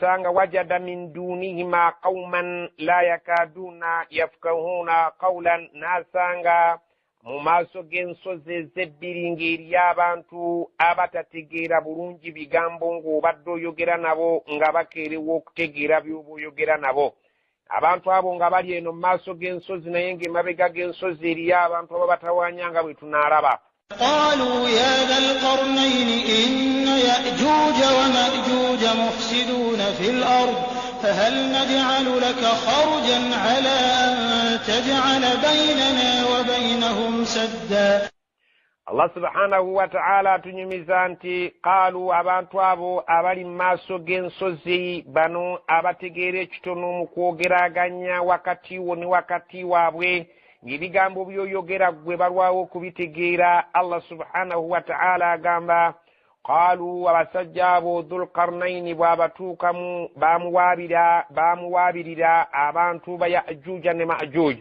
Sanga wajada min dunihima qauman la yakaduuna yafkahuuna qawlan, n'asanga mu maaso g'ensozi ezebbiri ng'eriyo abantu abatategeera bulungi bigambo ng'obadde oyogera nabo nga bakeerewa okutegeera by'oba oyogera nabo. Abantu abo nga bali eno mu maaso g'ensozi, naye ng'emabega g'ensozi eriyo abantu ababatawaanya nga bwe tunaalaba. قالوا يا ذا القرنين إن يأجوج ومأجوج مفسدون في الأرض فهل نجعل لك خرجا على أن تجعل بيننا وبينهم سدا. Allah subhanahu wataala atunyumiza nti qaalu, abantu abo abali mu maaso g'ensozi bano abategeera ekitono mu kwogeraganya wakati wo ne wakati waabwe, ng'ebigambo by'oyogera ggwe balwawo okubitegeera. Allah subhanahu wataala agamba qaalu, abasajja abo Dhulkarnaini bw'abatuukamu bamuwaabira, bamuwaabirira abantu ba Yajuja ne Majuj,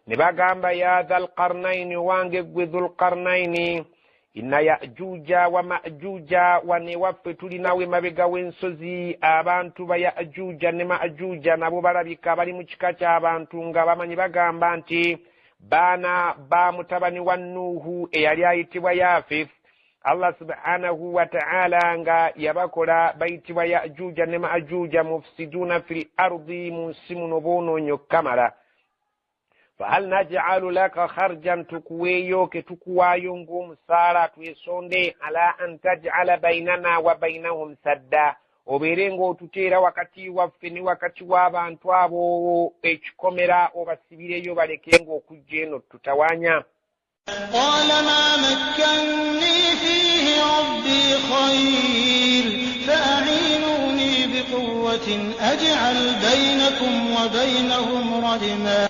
ne bagamba ya Dhalkarnaini, owange ggwe Dhulkarnaini, inna Yajuja wa Majuja, wano ewaffe tulinawo emabega w'ensozi abantu ba Yajuja ne Majuja, nabo balabika bali mu kika ky'abantu nga bamanyi, bagamba nti baana ba mutabani wa Nuuhu eyali ayitibwa Yafith. Allah subhanahu wataala nga yabakola bayitibwa Yajuja ne Majuja, mufsiduuna fil ardi, mu nsi muno boonoonye okukamala. Fahal najalu laka kharjan, tukuweeyo ke tukuwaayo ng'omusaala, twesonde, ala an tajala bainana wa bainahum sadda, obeere ng'otuteera wakati waffe ne wakati w'abantu abo ekikomera, obasibireyo baleke ng'okujja eno tutawanya. قال ما مكني فيه ربي خير فأعينوني بقوة أجعل بينكم وبينهم ردما.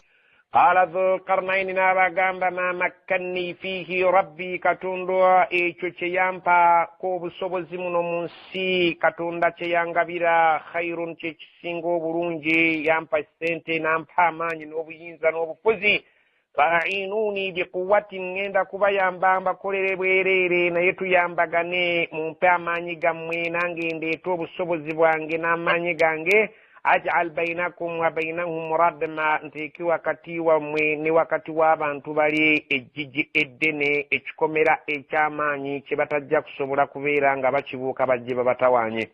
Qaala Dhulkarnaini, n'abagamba ma makkanni fiihi rabbi, Katonda ekyo kye yampa k'obusobozi muno mu nsi, Katonda kye yangabira, khairun, kye kisinga obulungi, yampa ssente, nampa amaanyi n'obuyinza n'obufuzi. Fainuuni biquwatin, ŋŋenda kubayamba mbakolere bwereere, naye tuyambagane, mumpe amaanyi gammwe, nange ndeete obusobozi bwange n'amaanyi gange, ajal bainakum wa bainahum radma, nteeke wakati wammwe ne wakati w'abantu bali ejjiji eddene, ekikomera eky'amaanyi kye batajja kusobola kubeera nga bakibuuka bajje babatawaanye.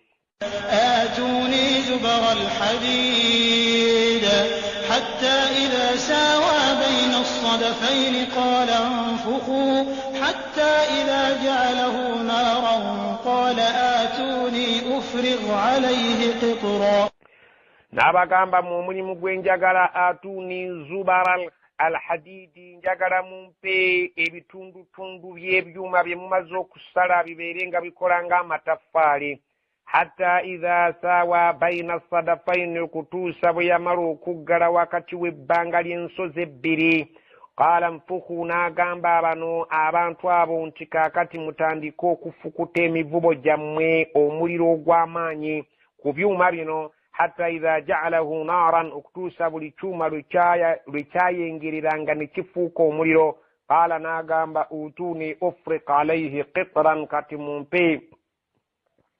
آتوني زبر الحديد حتى إذا ساوى بين الصدفين قال انفخوا حتى إذا جعله نارا قال آتوني أفرغ عليه قطرا. N'abagamba mu omulimu gwe njagala, atuni zubara alhadidi, njagala mumpe ebitundutundu by'ebyuma bye mumaze okusala, bibeere nga bikola ng'amataffaali. Hatta idha saawa baina sadafaini, okutuusa bwe yamala okuggala wakati w'ebbanga ly'ensozi ebbiri. Qaala nfuku, n'agamba bano abantu abo nti kaakati mutandike okufukuta emivubo gyammwe, omuliro ogw'amaanyi ku byuma bino. Hatta idha jaalahu naaran, okutuusa buli kyuma lwe kyayengereranga ne kifuuka omuliro. Qaala, n'agamba utuni ufrik alaihi qitran, kati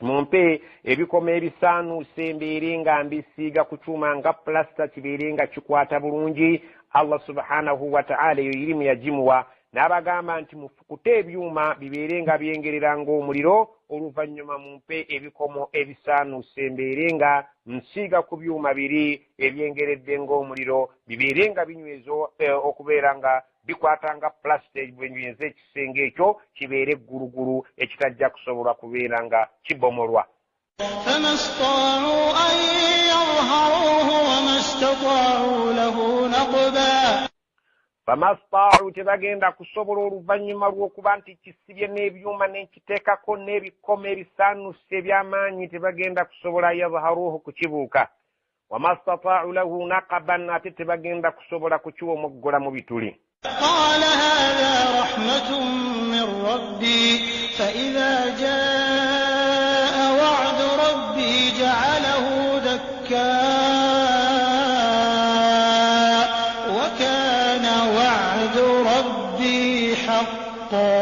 mumpe ebikomo ebisaanuuse, mbeere nga mbisiiga ku kyuma nga pulasita, kibeere nga kikwata bulungi. Allah subhanahu wataala eyo irimu yagimuwa, n'abagamba nti mufukute ebyuma bibeere nga byengerera ng'omuliro, oluvannyuma mumpe ebikomo ebisaanuuse, mbeere nga nsiiga ku byuma biri ebyengeredde ng'omuliro, bibeere nga binyweza okubeera nga bikwata nga pulasita, bwenyweza ekisenge ekyo kibeere eggulugulu ekitajja kusobolwa kubeera nga kibomolwa. فما استطاعوا أن يظهروه وما استطاعوا له نقبا. Famastaau, tebagenda kusobola oluvannyuma lw'okuba nti kisibye n'ebyuma n'ekiteekako n'ebikomo ebisaanuuse eby'amaanyi, tebagenda kusobola yadharuuhu, kukibuuka. Wamastataau lahu naqaban, ate tebagenda kusobola kukiwomoggola mu bituli. قال هذا رحمة من ربي فإذا جاء وعد ربي جعله دكاء وكان وعد ربي حقا.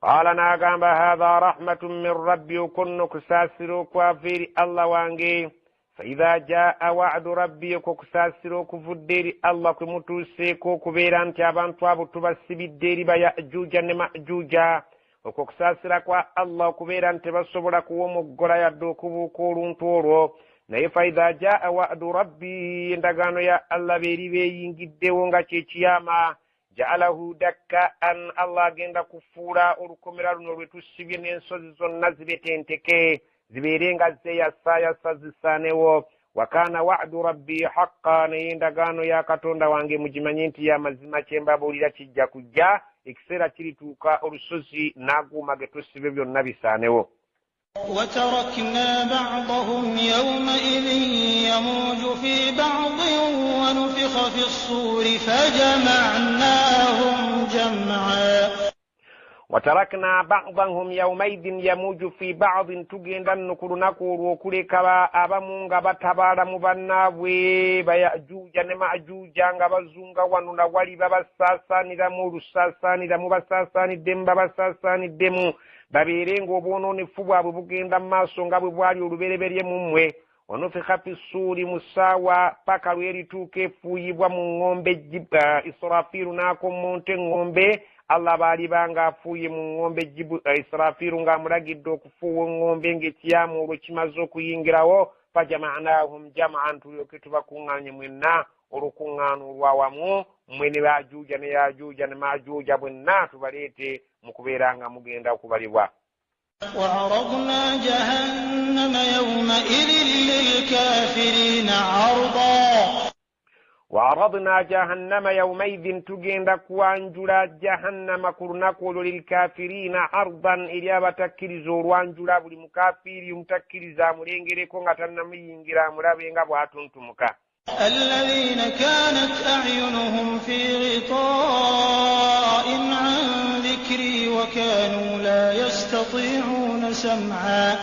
Qaala. Qaala, n'agamba, haatha rahmatun min rabbi, okwo nno kusaasira okwava eri Allah wange. Faidha jaa wa'du rabbi, okwo kusaasira okuvudde eri Allah kwe mutuuseeko okubeera nti abantu abo tubasibidde eri bayajuuja ne majuuja, okwo kusaasira kwa Allah okubeera nti tebasobola kuwomoggola yadde okubuuka oluntu olwo. Naye faidha jaa wa'du rabbi, endagaano ya Allah beeri beeyingiddewo nga kyekiyama, ja'alahu dakkaan, Allah agenda kufuula olukomera luno lwe tusibye n'ensozi zonna zibetenteke, zibeere nga zeeyasaayasa, zisaanewo. Wakaana wa'du rabbi haqqa, naye endagaano ya Katonda wange mugimanye nti ya mazima, kye mbabuulira kijja kujja, ekiseera kirituuka olusozi n'aguuma ge tusibe byonna bisaanewo. وتركنا بعضهم يومئذ يموج في بعض ونفخ في الصور فجمعناهم جمعا. Watarakna badahum yaumaidin yamuju fi badin, tugenda nno ku lunaku olwo okuleka abamu nga batabaala mu bannaabwe bayajuuja ne majuuja, nga bazunga wano na wali, babasaasaaniramu olusaasaaniramu, basaasaaniddemu, babasaasaaniddemu, babeere ng'obwonoonefu bwabwe bugenda mu maaso nga bwe bwali olubereberye mu mmwe. Wanufikha fi ssuuri, mu ssaawa paka lwerituuka efuuyibwa mu ŋŋombe, Israfiiru n'akommonta eŋŋombe. Allah baaliba ng'afuuye mu ŋŋombe, Israfiiru ng'amulagidde okufuuwa eŋŋombe, ng'ekiyaamu olwo kimaze okuyingirawo. Fajama'nahum jam'an, tulyoke tubakuŋŋaanye mwenna olukuŋŋaana olwawamu, mmwe ne bajuuja ne yajuuja ne majuuja, bwenna tubaleete mu kubeera nga mugenda okubalibwa. وعرضنا جهنم يومئذ للكافرين عرضا. Waaradna jahannama yaumaidhin, tugenda kwanjula jahannama ku lunaku olwo, lilkafirina ardan, eri abatakkiriza olwanjula, buli mukafiiri omutakkiriza amulengereko nga tannamuyingira, amulabe nga bw'atuntumuka. الذين كانت أعينهم في غطاء عن ذكري وكانوا لا يستطيعون سمعا.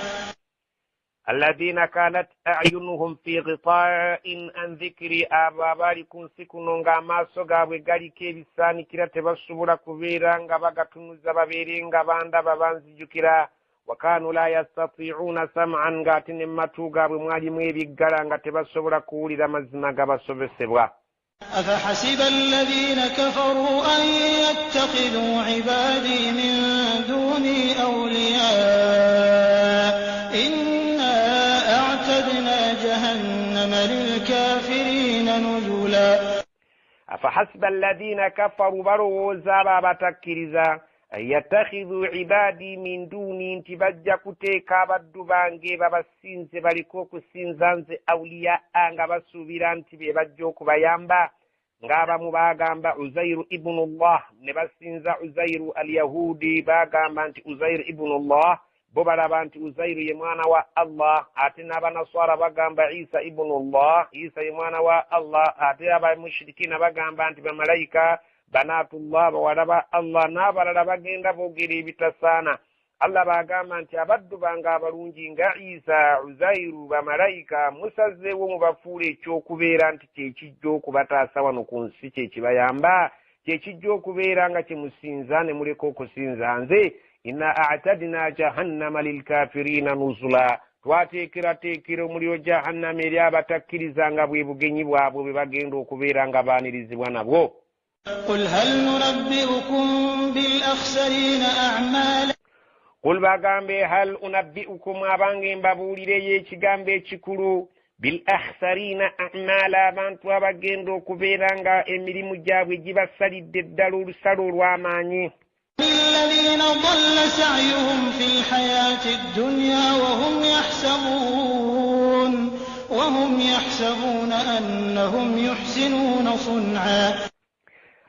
Alladhina kanat ayunuhum fi ghitain an dhikiri, abo abaali ku nsi kuno ng'amaaso gaabwe galiko ebisaanikira, tebasobola kubeera nga bagatunuza babeere nga bandaba banzijukira. Wakanu la yastatiuuna sam'an, ng'ate ne mumatu gaabwe mwalimu ebiggala, nga tebasobola kuwulira mazima gabasobesebwa. أفحسب الذين كفروا أن يتخذوا عبادي من دوني أولياء إنا أعتدنا جهنم للكافرين نزلا. Afahasiba alladhina kafaru, balowooza abo abatakkiriza, yattakhidhu ibaadi min duuni, nti bajja kuteeka abaddu bange babasinze, baliko okusinza nze, awuliyaa, nga basuubira nti be bajja okubayamba, ng'abamu bagamba Uzairu ibunullah, ne basinza Uzairu. Alyahudi bagamba nti Uzairu ibunullah, bo balaba nti Uzairu ye mwana wa Allah. Ate n'Abanaswara bagamba Isa ibunullah, Isa ye mwana wa Allah. Ate abamushirikina bagamba nti bamalayika banatullah, bawala ba Allah, n'abalala bagenda boogera ebitasaana. Allah bagamba nti abaddu bange abalungi nga Isa, Uzairu, bamalayika, musazeewo mubafuula ekyokubeera nti kyekijja okubataasa wano ku nsi, kyekibayamba, kyekijja okubeera nga kyemusinza ne muleka okusinza nze. Inna atadna jahannama lilkafirina nuzula, twateekerateekera omuliro jahannama eri abatakkiriza nga bwe bugenyi bwabwe bwe bagenda okubeera nga baanirizibwa nabwo. قل هل ننبئكم بالأخسرين أعمالا. Kul, bagambe, hal unabbiukum, abange mbabuulireyo ekigambo ekikulu, bil akhsarina amala, abantu abagenda okubeera nga emirimu gyabwe gibasalidde ddala olusalo olw'amaanyi. الذين ضل سعيهم في الحياة الدنيا وهم يحسبون أنهم يحسنون صنعا.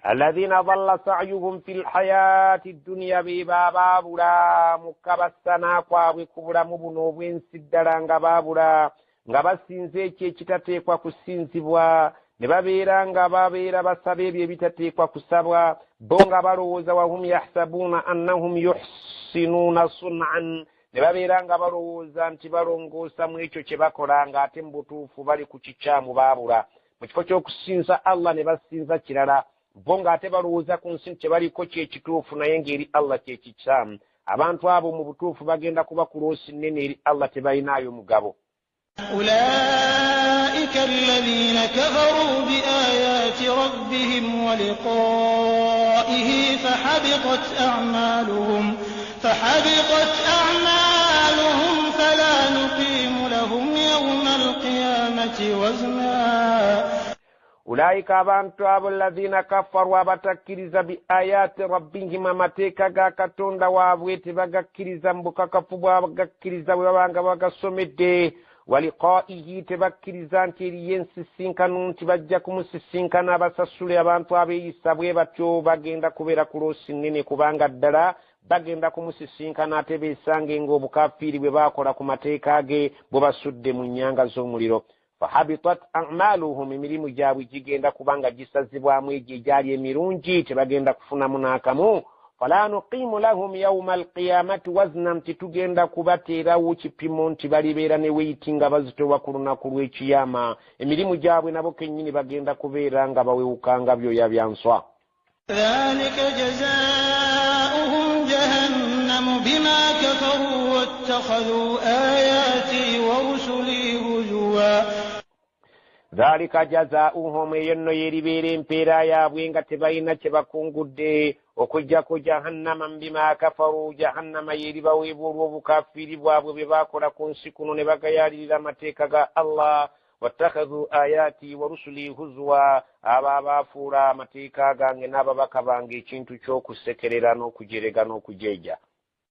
Alladhina dalla sayuhum fi lhayati dduniya, beba baabula mu kabassana kwabwe ku bulamu buno obw'ensi ddala, nga baabula nga basinza ekyo ekitateekwa kusinzibwa, ne babeera nga babeera basaba ebyo ebitateekwa kusabwa, bo nga balowooza, wahum yahsabuuna annahum yuhsinuuna sunan, ne babeera nga balowooza nti balongoosa mu ekyo kye bakola, ng'ate mu butuufu bali ku kikyamu. Baabula mu kifo ky'okusinza Allah ne basinza kirala, bo ng'ate balowooza ku nsi nti kye baliko kyekituufu, naye ng'eri Allah kyekikyamu. Abantu abo mu butuufu bagenda kuba ku loosi nnene eri Allah, tebalinaayo mugabo. أولئك الذين كفروا بآيات ربهم ولقائه فحبطت أعمالهم فلا نقيم لهم يوم القيامة وزنا. Ulaika abantu abo allazina kafaru, abatakkiriza bi ayati rabbihim, amateeka ga Katonda waabwe tebagakkiriza mu bukakafu bwabagakkiriza bwe babanga bagasomedde, waliqaihi tebakkiriza nti eriyo ensisinkano nti bajja kumusisinkana abasasule. Abantu abeeyisa bwe batyo bagenda kubeera ku loosi nnene, kubanga ddala bagenda kumusisinkana ate beesange ng'obukafiiri bwe baakola ku mateeka ge bwe basudde mu nnyanga z'omuliro. Fahabitat amaluhum, emirimu gyabwe gigenda kubanga gisazibwamu egyo egyali emirungi, tebagenda kufunamu n'akamu. Fala nuqimu lahum yauma alqiyamati wazna, nti tugenda kubateerawo kipimo nti balibeera ne weyiti nga bazitowa ku lunaku lw'ekiyama. Emirimu gyabwe nabo kennyini bagenda kubeera nga bawewukanga byoya bya nswa. ذلك جزاؤهم جهنم بما كفروا واتخذوا آياتي ورسلي هزوا. Dhalika jazaauhum, eyo nno yeribeera empeera yaabwe nga tebalina kye bakungudde okuggyako jahannama. Bima kafaru, jahannama yeribaweebwa olw'obukafiiri bwabwe bwe baakola ku nsi kuno ne bagayaalirira amateeka ga Allah. Wattakhadhu ayati wa rusuli huzwa, abo abaafuula amateeka gange n'ababaka bange ekintu ky'okusekerera n'okujerega n'okujeeja.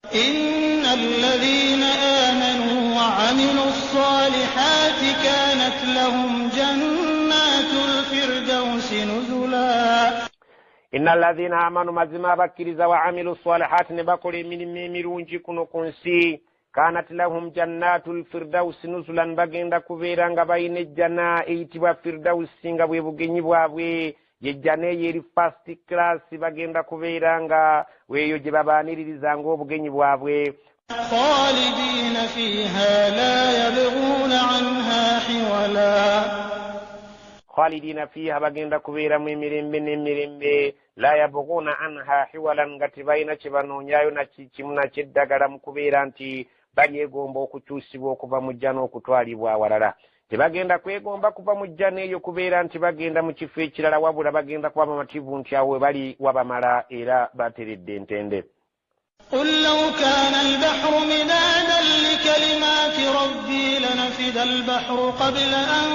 إن الذين آمنوا وعملوا الصالحات كانت لهم جنات الفردوس نزلا. Inna alladhina amanu, mazima abakkiriza, wa amilu salihati, ne bakola emirimu emirungi kuno ku nsi, kanat lahum jannatu lfirdausi nuzulan, bagenda kubeera nga balina ejjana eyitibwa firdausi nga bwe bugenyi bwabwe, yejjana eyo eri first class, bagenda kubeera nga weeyo gye babaaniririza ng'obugenyi bwabwe. خالدين فيها لا يبغون عنها حولا. Khalidina fiiha, bagenda kubeeramu emirembe n'emirembe, la yabughuuna anha hiwalan, nga tebalina kye banoonyayo nakikimu nakyeddagala mu kubeera nti balyegomba okukyusibwa okuva mu jjana okutwalibwa awalala. Tebagenda kwegomba kuva mu jjana eyo kubeera nti bagenda mu kifo ekirala, wabula bagenda kuba bamativu nti awo we bali wabamala era bateredde entende. قل لو كان البحر مدادا لكلمات ربي لنفد البحر قبل أن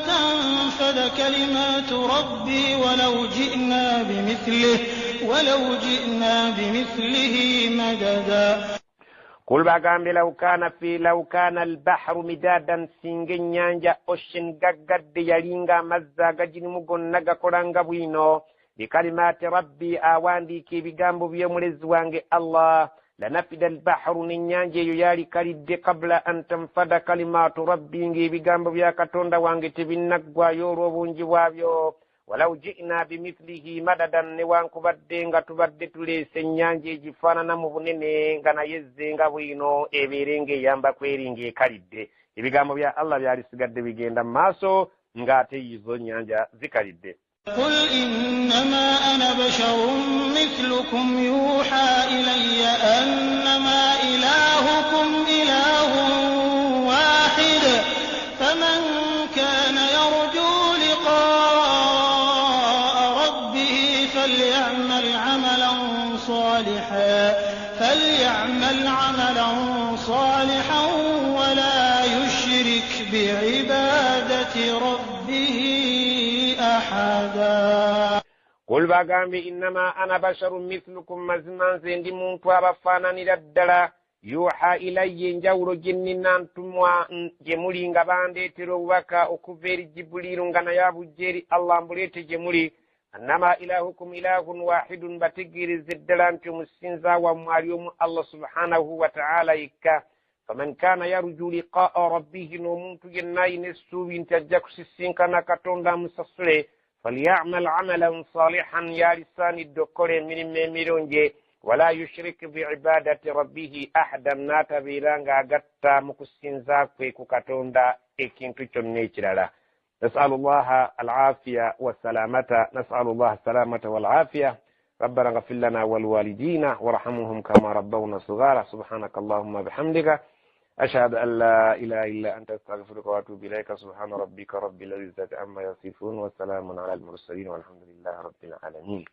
تنفد كلمات ربي ولو جئنا بمثله مددا. Kul, bagambe, law kana albahru midadan, singa ennyanja ocean gaggadde yalinga amazzi agagirimu gonna gakolanga bwino, bikalimaati rabbi, awandiika ebigambo by'omulezi wange Allah, lanafida albahru, n'ennyanja eyo yalikalidde, kabula an tanfada kalimaatu rabbi, ng'ebigambo bya Katonda wange tebinnaggwayo olw'obungi bwabyo. Walau jina bimithilihi madadan, newankubadde nga tubadde tuleese ennyanja egifaanana mu bunene nga naye ezzenga bwino ebeere ng'eyamba kweri ng'ekalidde, ebigambo bya Allah byalisigadde bigenda mu maaso ng'ate yizo nnyanja zikalidde. قل إنما أنا بشر مثلكم يوحى إلي أنما إلهكم إله واحد فمن كان يرجو لقاء ربه فليعمل عملا صالحا ولا يشرك بعبادة ربه أحدا. Kul, bagambe, innama ana basharun mithlukum, mazima nze ndi muntu abafaananira ddala, yuha ilayya, enjawulo gye nnina ntumwa gye muli nga bandeetera obubaka okuva eri Jibuliiru nga naye abujja eri Allah mbuleete gye muli, annama ilahukum ilahun wahidun, bategeereze ddala nti omusinza wammwe ali omu, Allah subhanahu wa taala yekka. Faman kana yarju liqaa rabbihi, n'omuntu yenna ayina essuubi nti ajja kusisinkana Katonda amusasule, falyamal amalan salihan, yalisaanidde okukola emirimu emirungi, wala yushrik biibadati rabbihi ahadan, n'atabeera ng'agatta mu kusinza kwe ku Katonda ekintu kyonna ekirala. Nasalu llaha alafiya wassalamata, nasalu llaha salamata walafiya. Rabbana ghfir lana walwalidina warhamhum kama rabbawna sigara. Subhanaka allahumma bihamdika ashhadu an la ilaha illa anta astaghfiruka wa atubu ilaika. Subhana rabbika rabbil izzati amma yasifun wa salamun ala al mursalin walhamdulillahi rabbil alamin.